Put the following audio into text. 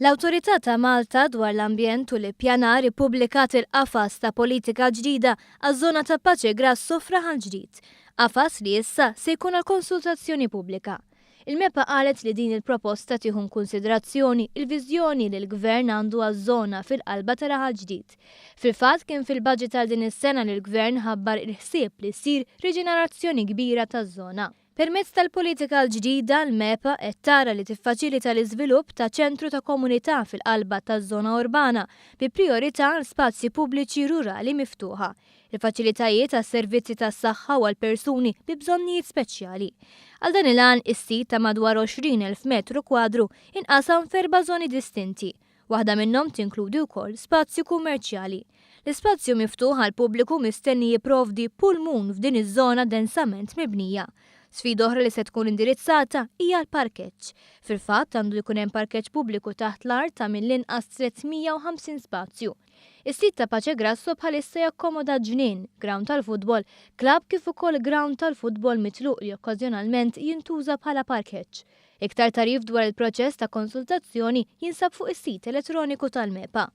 L-Awtorità ta' Malta dwar l-Ambjent u l-Ippjanar ippubblikat il-qafas ta' politika ġdida għaż-żona ta' Pace Grasso f'Raħal Ġdid. Qafas li issa se jkun għal konsultazzjoni pubblika. Il-MEPA qalet li din il-proposta tieħu inkunsidrazzjoni il-viżjoni li l-Gvern għandu għaż-żona fil-qalba ta' Raħal Ġdid. Fil-fatt kien fil-budget għal din is-sena li l-Gvern ħabbar il-ħsieb li ssir riġenerazzjoni kbira taż-żona. Permezz tal-politika l-ġdida, l-MEPA qed tara li tiffaċilita l-iżvilupp ta' ċentru ta' komunità fil-qalba taż-żona urbana, bi prijorità għal spazji pubbliċi rurali miftuħa, il-faċilitajiet għas-servizzi tas-saħħa u għal persuni bi bżonnijiet speċjali. Għal dan il-għan, is-sit ta' madwar 20,000 metru kwadru inqasam f'erba' żoni distinti. Waħda minnhom tinkludi wkoll spazju kummerċjali. L-ispazju miftuħ għall-pubbliku mistenni jipprovdi pulmun f'din iż-żona densament mibnija. Sfida oħra li se tkun indirizzata hija l-parkeġġ. Fil-fatt għandu jkun hemm parkeġġ pubbliku taħt l-art ta' mill-inqas 350 spazju. Is-sit ta' Pace Grasso bħalissa jakkomoda ġnien, grawnd tal-futbol, klabb kif ukoll grawnd tal-futbol mitluq li okkażjonalment jintuża bħala parkeġġ. Iktar tagħrif dwar il-proċess ta' konsultazzjoni jinsab fuq is-sit elettroniku tal-MEPA.